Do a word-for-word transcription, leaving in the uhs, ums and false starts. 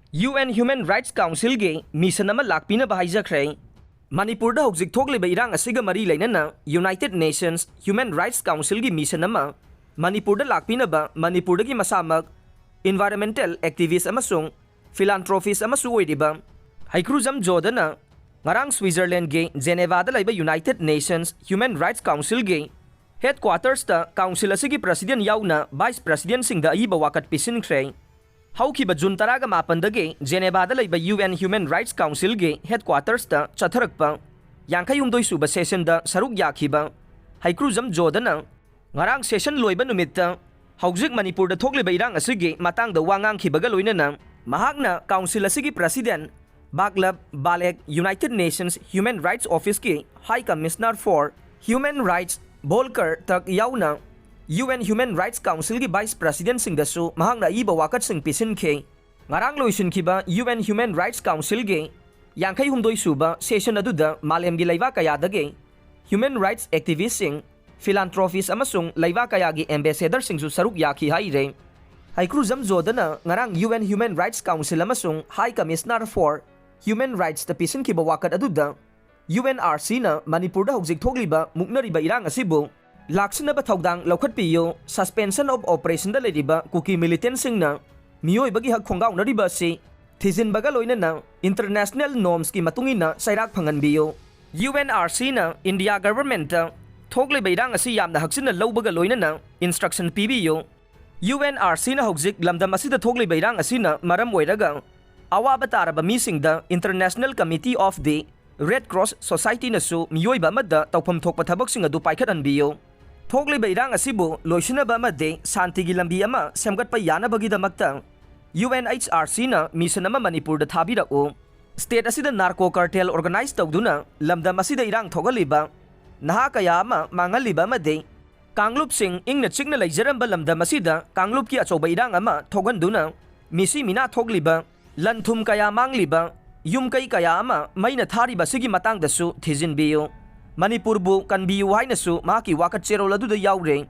UN Human Rights Councilꯒꯤ mission ꯑꯃ ꯂꯥꯛꯄꯤꯅꯕ ꯍꯥꯏꯖꯈ꯭ꯔꯦ꯫ ꯃꯅꯤꯄꯨꯔꯗ ꯍꯧꯖꯤꯛ ꯊꯣꯛꯂꯤꯕ ꯏꯔꯥꯡ ꯑꯁꯤꯒ ꯃꯔꯤ ꯂꯩꯅꯅ United Nations Human Rights Councilꯒꯤ mission ꯑꯃ ꯃꯅꯤꯄꯨꯔꯗ ꯂꯥꯛꯄꯤꯅꯕ ꯃꯅꯤꯄꯨꯔꯗꯒꯤ ꯃꯁꯥꯃꯛ environmental activist ꯑꯃꯁꯨꯡ philanthropist ꯑꯃꯁꯨ ꯑꯣꯏꯔꯤꯕ ꯍꯩꯀ꯭ꯔꯨꯖꯝ ꯖꯣꯗꯅ ꯉꯔꯥꯡ ꯁ꯭ꯋꯤꯖꯔꯂꯦꯟꯒꯤ ꯖꯦꯅꯦꯚꯥꯗ ꯂꯩꯕ United Nations Human Rights Councilꯒꯤ headquartersꯇ council ꯑꯁꯤꯒꯤ president ꯌꯥꯎꯅ vice presidentꯁꯤꯡꯗ ꯑꯏꯕ ꯋꯥꯀꯠ ꯄꯤꯁꯤꯟꯈ꯭ꯔꯦ꯫ ꯍꯧꯈꯤꯕ ꯖꯨꯟ ꯇꯔꯥꯒ ꯃꯥꯄꯟꯗꯒꯤ ꯖꯦꯅꯦꯚꯥꯗ ꯂꯩꯕ UN Human Rights Councilꯒꯤ headquartersꯇ ꯆꯠꯊꯔꯛꯄ ꯌꯥꯡꯈꯩ ꯍꯨꯝꯗꯣꯏ ꯁꯨꯕ sessionꯗ ꯁꯔꯨꯛ ꯌꯥꯈꯤꯕ ꯍꯩꯀ꯭ꯔꯨꯖꯝ ꯖꯣꯗꯅ ꯉꯔꯥꯡ session ꯂꯣꯏꯕ ꯅꯨꯃꯤꯠꯇ ꯍꯧꯖꯤꯛ ꯃꯅꯤꯄꯨꯔꯗ ꯊꯣꯛꯂꯤꯕ ꯏꯔꯥꯡ ꯑꯁꯤꯒꯤ ꯃꯇꯥꯡꯗ ꯋꯥ ꯉꯥꯡꯈꯤꯕꯒ ꯂꯣꯏꯅꯅ ꯃꯍꯥꯛꯅ council ꯑꯁꯤꯒꯤ president ꯕꯥꯒꯂꯕ ꯕꯥꯂꯦꯛ United Nations Human Rights Officeꯀꯤ High Commissioner for Human Rights ꯚꯣꯜꯀꯔ ꯇꯔꯛ ꯌꯥꯎꯅ UN Human Rights Councilꯒꯤ vice presidentꯁꯤꯡꯗꯁꯨ ꯃꯍꯥꯛꯅ ꯑꯏꯕ ꯋꯥꯀꯠꯁꯤꯡ ꯄꯤꯁꯤꯟꯈꯤ꯫ ꯉꯔꯥꯡ ꯂꯣꯏꯁꯤꯟꯈꯤꯕ UN Human Rights Councilꯒꯤ ꯌꯥꯡꯈꯩ ꯍꯨꯝꯗꯣꯏ ꯁꯨꯕ session ꯑꯗꯨꯗ ꯃꯥꯂꯦꯝꯒꯤ ꯂꯩꯕꯥꯛ ꯀꯌꯥꯗꯒꯤ human rights activistꯁꯤꯡ, philanthropist ꯑꯃꯁꯨꯡ ꯂꯩꯕꯥꯛ ꯀꯌꯥꯒꯤ ambassadorꯁꯤꯡꯁꯨ ꯁꯔꯨꯛ ꯌꯥꯈꯤ ꯍꯥꯏꯔꯦ꯫ ꯍꯩꯀ꯭ꯔꯨꯖꯝ ꯖꯣꯗꯅ ꯉꯔꯥꯡ UN Human Rights Council ꯑꯃꯁꯨꯡ High Commissioner for Human Rightsꯇ ꯄꯤꯁꯤꯟꯈꯤꯕ ꯋꯥꯀꯠ ꯑꯗꯨꯗ UNRCꯅ ꯃꯅꯤꯄꯨꯔꯗ ꯍꯧꯖꯤꯛ ꯊꯣꯛꯂꯤꯕ ꯃꯨꯛꯅꯔꯤꯕ ꯏꯔꯥꯡ ꯑꯁꯤꯕꯨ ꯂꯥꯛꯁꯤꯟꯅꯕ ꯊꯧꯗꯥꯡ ꯂꯧꯈꯠꯄꯤꯌꯨ, suspension of operationꯗ ꯂꯩꯔꯤꯕ ꯀꯨꯀꯤ militantꯁꯤꯡꯅ ꯃꯤꯑꯣꯏꯕꯒꯤ ꯍꯛ ꯈꯣꯡꯒꯥꯎꯅꯔꯤꯕ ꯑꯁꯤ ꯊꯤꯖꯤꯟꯕꯒ ꯂꯣꯏꯅꯅ international normsꯀꯤ ꯃꯇꯨꯡ ꯏꯟꯅ ꯆꯩꯔꯥꯛ ꯐꯪꯍꯟꯕꯤꯌꯨ꯫ UNRCꯅ India governmentꯇ ꯊꯣꯛꯂꯤꯕ ꯏꯔꯥꯡ ꯑꯁꯤ ꯌꯥꯝꯅ ꯍꯛꯆꯤꯟꯅ ꯂꯧꯕꯒ ꯂꯣꯏꯅꯅ instruction ꯄꯤꯕꯤꯌꯨ꯫ UNRCꯅ ꯍꯧꯖꯤꯛ ꯂꯝꯗꯝ ꯑꯁꯤꯗ ꯊꯣꯛꯂꯤꯕ ꯏꯔꯥꯡ ꯑꯁꯤꯅ ꯃꯔꯝ ꯑꯣꯏꯔꯒ ꯑꯋꯥꯕ ꯇꯥꯔꯕ ꯃꯤꯁꯤꯡꯗ International Committee of the Red Cross Societyꯅꯁꯨ ꯃꯤꯑꯣꯏꯕ ꯑꯃꯗ ꯇꯧꯐꯝ ꯊꯣꯛꯄ ꯊꯕꯛꯁꯤꯡ ꯑꯗꯨ ꯄꯥꯏꯈꯠꯍꯟꯕꯤꯌꯨ꯫ ꯊꯣꯛꯂꯤꯕ ꯏꯔꯥꯡ ꯑꯁꯤꯕꯨ ꯂꯣꯏꯁꯤꯟꯅꯕ ꯑꯃꯗꯤ ꯁꯥꯟꯇꯤꯒꯤ ꯂꯝꯕꯤ ꯑꯃ ꯁꯦꯝꯒꯠꯄ ꯌꯥꯅꯕꯒꯤꯗꯃꯛꯇ UNHRCꯅ mission ꯑꯃ ꯃꯅꯤꯄꯨꯔꯗ ꯊꯥꯕꯤꯔꯛꯎ꯫ State ꯑꯁꯤꯗ narco cartel organize ꯇꯧꯗꯨꯅ ꯂꯝꯗꯝ ꯑꯁꯤꯗ ꯏꯔꯥꯡ ꯊꯣꯛꯍꯜꯂꯤꯕ, ꯅꯍꯥ ꯀꯌꯥ ꯑꯃ ꯃꯥꯡꯍꯜꯂꯤꯕ ꯑꯃꯗꯤ ꯀꯥꯡꯂꯨꯞꯁꯤꯡ ꯏꯪꯅ ꯆꯤꯛꯅ ꯂꯩꯖꯔꯝꯕ ꯂꯝꯗꯝ ꯑꯁꯤꯗ ꯀꯥꯡꯂꯨꯞꯀꯤ ꯑꯆꯧꯕ ꯏꯔꯥꯡ ꯑꯃ ꯊꯣꯛꯍꯟꯗꯨꯅ ꯃꯤꯁꯤ ꯃꯤꯅꯥ ꯊꯣꯛꯂꯤꯕ, ꯂꯟ ꯊꯨꯝ ꯀꯌꯥ ꯃꯥꯡꯂꯤꯕ, ꯌꯨꯝ ꯀꯩ ꯀꯌꯥ ꯑꯃ ꯃꯩꯅ ꯊꯥꯔꯤꯕ ꯑꯁꯤꯒꯤ ꯃꯇꯥꯡꯗꯁꯨ ꯊꯤꯖꯤꯟꯕꯤꯌꯨ꯫ ꯃꯅꯤꯄꯨꯔꯕꯨ ꯀꯟꯕꯤꯌꯨ ꯍꯥꯏꯅꯁꯨ ꯃꯍꯥꯛꯀꯤ ꯋꯥꯀꯠ ꯆꯦꯔꯣꯜ ꯑꯗꯨꯗ ꯌꯥꯎꯔꯦ꯫